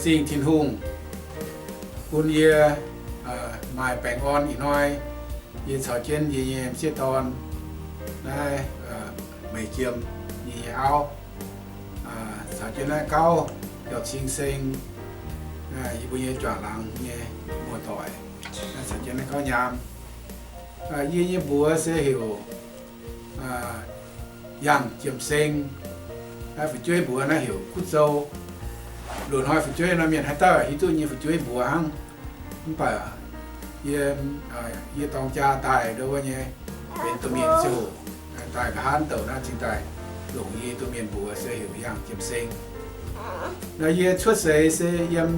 Zingh Tin-Hungh bun yie maaih baengh orn ih hnoi. Yie caux jienv yie nyei m'sieqv dorn naaiv, Meih Jiem, yie nyei auv, caux jienv naaiv Gauv, Yauh Cing Seng, yie mbuo nyei juangc laangz nyei muoz-doic, caux jienv naaiv Gauv Nyaam. Yie nyei mbuox se heuc Yangh Jiem Seng. Naaiv fu'jueiv mbuox naaiv heuc Kuv Zou. Loz hnoi fu'jueiv nor mienh haaix dauh hiuv duqv nyei fu'jueiv mbuox hnangv. Mv baac yie, yie dorng jaa daaih ndo wuov nyei, benx domh mienh ziouc daaih nqa'haav douc naaiv cingx daaih longc yie domh mienh mbuox se heuc Yangh Jiem Seng. Nor yie cuotv seix se yiem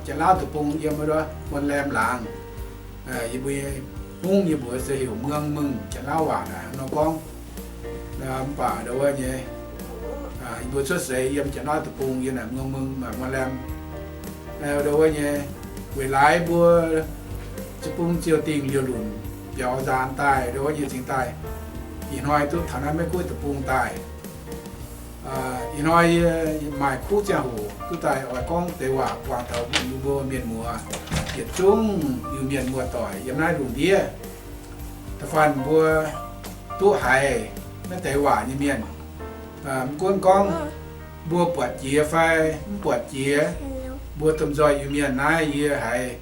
Janx-Lauv Deic-Bung, yiem wuov Muonh Laem laangz. Yie mbuo nyei hungh yie mbuox se heuc Muong Mengh, Janx-Lauv waac naaic nor gorngv. Mv baac ndo wuov nyei, yie mbuo cuotv seix yiem Janx-Lauv Deic-Bung, yiem naaic Muong Mengh, maaih Muonh Laem. Ndo wuov nyei, weic laaix mbuo jiu-bung ziouc dingh liouh lunc biaux nzaanx daaih, ndo wuov nyei cingx daaih ih hnoi duqv taux naaiv Meiv-Guoqv Deic-Bung daaih. Ih hnoi yie maaih kuv ziangh hoc duqv daaih oix gorngv deix waac buangh taux yie mbuo mienh muoz yietc zungv Iu-Mienh muoz-doic yiem naaiv lungh ndiev. Da'faanh mbuo duqv haiz naaiv deix waac nyei mienh, mv gunv gorngv mbuo buatc jiex fai mv buatc jiex, mbuo domh nzoih Iu-Mienh naaiv yie haiz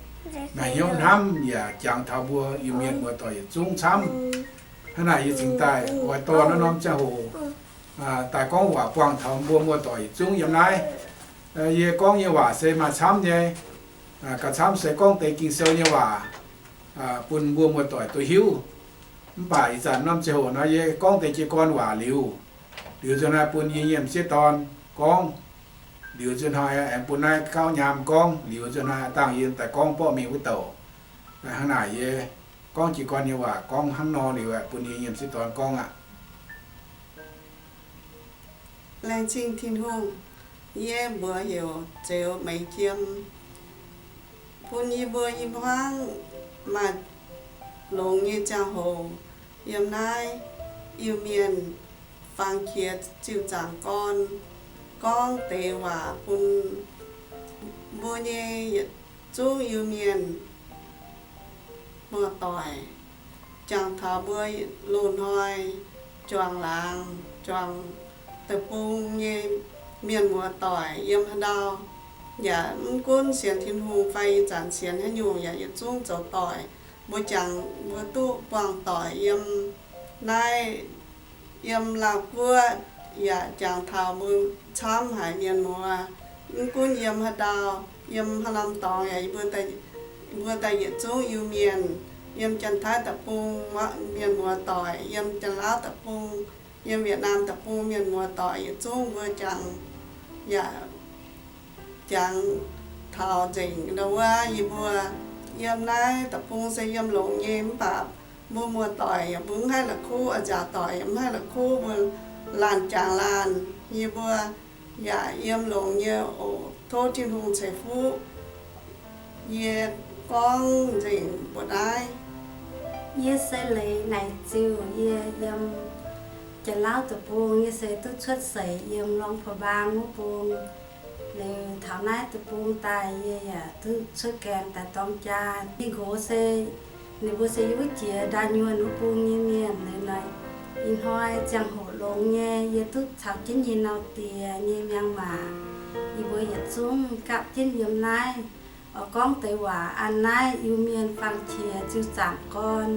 maaih hnyouv hnamv yaac jangx taux mbuo Iu-Mienh muoz-doic yietc zungv camv. Hnangv naaic yie cingx daaih oix dorh naaiv norm ziangh hoc daaih gorngv waac buangh taux mbuo muoz-doic yietc zungv yiem naaiv. Yie gorngv nyei waac se maaih camv nyei. Gauh camv se gorngv deix Ging-Sou nyei waac bun mbuo muoz-doic duqv hiuv. Mv baac ih zanc norm ziangh hoc nor yie gorngv deix jiez gorn waac liuz, liuz nzunc hnoi bun yie nyei m'sieqv dorn gorngv, liuz nzunc hnoi aengx bun naaiv Gauv Nyaam gorngv, liuz nzunc hnoi dangh yie daaih gorngv borqv mingh wuov douc. Hnangv naaic yie gorngv jiez gorn nyei waac gorngv hnangv nor liuz aeqv, bun yie nyei m'sieqv dorn gorngv aqv. Laengz zingh Tin-Hungh. Yie mbuox heuc Zeux Meix Jiem. Bun yie mbuo i hmuangv maaih longx nyei ziangh hoc yiem naaiv Iu-Mienh fangx qiex ziuc zaangc gorn gorngv deix waac bun mbuo nyei yietc zungv Iu-Mienh muoz-doic, jangx taux mbuo loz-hnoi juangc laangz, juangc deic-bung nyei mienh muoz-doic yiem haaix ndau, yaac mv gunv sienx Tin-Hungh fai ih zanc sienx haaix nyungc yaac yietc zungv zoux doic. Mbuo jangx mbuo duqv buangh doic yiem naaiv, yiem Laauh Guoqv, yaac jangx taux mbuo camv haic mienh muoz. Mv gunv yiem haaix ndau, yiem haaix norm dorngx yaac mbuo daaih yietc zungv Iu-Mienh, yiem Janx-Taiv Deic-Bung mienh muoz-doic, yiem Janx-Lauv Deic-Bung, yiem Wietc Naam Deic-Bung mienh muoz-doic yietc zungv mbuo jangx, yaac jangx taux nzengc ndau wuov yie mbuo. Yiem naaiv deic-bung se yiem longx nyei mv baac mbuo muoz-doic yaac mbuo mv haih la'kuqv, a'nziaauc doic yaac mv haih la'kuqv, mbuo laanh jangx laanh. Yie mbuo yaac yiem longx nyei oc. Tov Tin-Hungh ceix fuqv yie gorngv nzengc mbuo naaiv. Yie se Leiz Naaic Ziuh. Yie yiem Janx-Lauv Deic-Bung. Yie se duqv cuotv seix yiem Luang Prabang wuov bung. Liuz taux naaiv deic-bung daaih yie yaac duqv cuotv gaengh daaih dorng jaa. Yie nqox se ninh mbuo se yiem wuov jiex Ndaa Nyuonh wuov bung nyei mienh. Liuz nor ih hnoi ziangh hoc longx nyei, yie duqv caux jienv yie nau diex nyei miang maac, yie mbuo yietc zungv gapv jienv yiem naaiv oix gorngv deix waac an naaiv Iu-Mienh fangx qiex ziuc zaangc gorn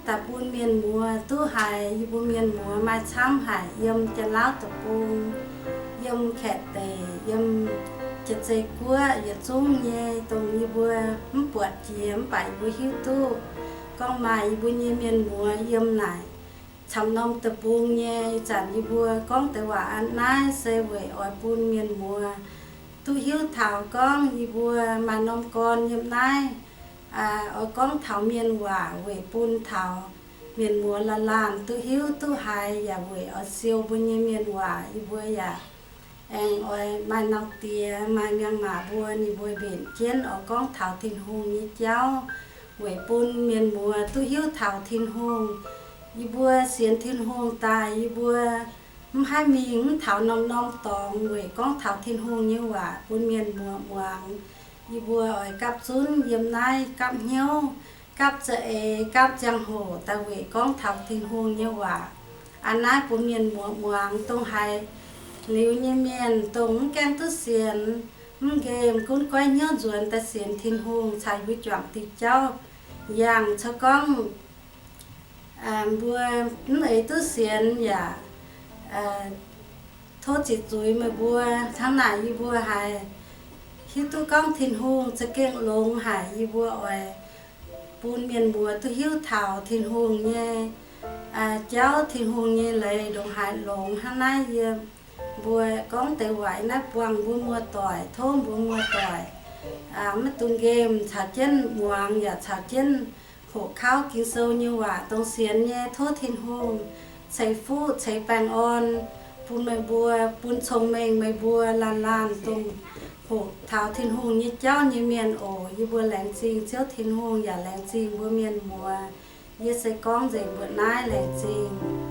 daaih bun mienh muoz duqv haiz. Yie mbuo mienh muoz maaih camv haic yiem Janx-Lauv Deic-Bung, yiem Kaeqv Deic, yiem Jaav-Zei Guoqv yietc zungv nyei, dongh yie mbuo mv buatc jiex mv baac yie mbuo hiuv duqv gorngv maaih yie mbuo nyei mienh muoz yiem naaic camv norm deic-bung nyei. Ih zanc yie mbuo gorngv deix waac an naaiv se weic oix bun mienh muoz duqv hiuv taux gorngv yie mbuo maaih norm gorn yiem naaiv oix gorngv taux mienh waac weic bun taux mienh muoz laanh laanh duqv hiuv duqv haiz, yaac weic oix siou mbuo nyei mienh waac. Yie mbuo yaac aengx oix maaih nau diex, maaih miang maac mbuo, ninh mbuo mbenc jienv oix gorngv taux Tin-Hungh nyei jauv weic bun mienh muoz duqv hiuv taux Tin-Hungh. Yie mbuo sienx Tin-Hungh daaih, yie mbuo mv haih mingh mv taux norm-norm dorngx weic gorngv taux Tin-Hungh nyei waac bun mienh muoz muangx. Yie mbuo oix gapv zunv yiem naaiv gapv hnyouv, gapv za'eix, gapv ziangh hoc daaih weic gorngv taux Tin-Hungh nyei waac. Aa, naaiv bun mienh muoz muangx, dongh haiz liuz nyei mienh, dongh mv gaengh duqv sienx, mv nqemh, gunv goiv hnyouv nzuonx daaih sienx Tin-Hungh caux yie mbuo juangc diuh jauv. Yangh caux gorngv mbuo mv eix duqv sienx yaac tov ziqc zuiz meih mbuo. Hnangv naaic yie mbuo haiz hiuv duqv gorngv Tin-Hungh za'gengh longx haic. Yie mbuo oix bun mienh muoz duqv hiuv taux Tin-Hungh nyei jauv, Tin-Hungh nyei leiz ndongc haaix longx. Hnangv naaiv yie mbuo gorngv deix waac naaiv buangh mbuo muoz-doic, tov mbuo muoz-doic maiv dungx nqemh, caux jienv muangx yaac caux jienv hoqc kauv Ging-Sou nyei waac dongh sienx nyei. Tov Tin-Hungh ceix fuqv ceix baengh orn bun meih mbuo, bun cong-mengh meih mbuo laanh laanh dongh hoqc taux Tin-Hungh nyei jauv nyei mienh oc. Yie mbuo laengz zingh Ziouv Tin-Hungh yaac laengz zingh mbuo mienh muoz. Yie se gorngv nzengc mbuoqc naaiv, laengz zingh.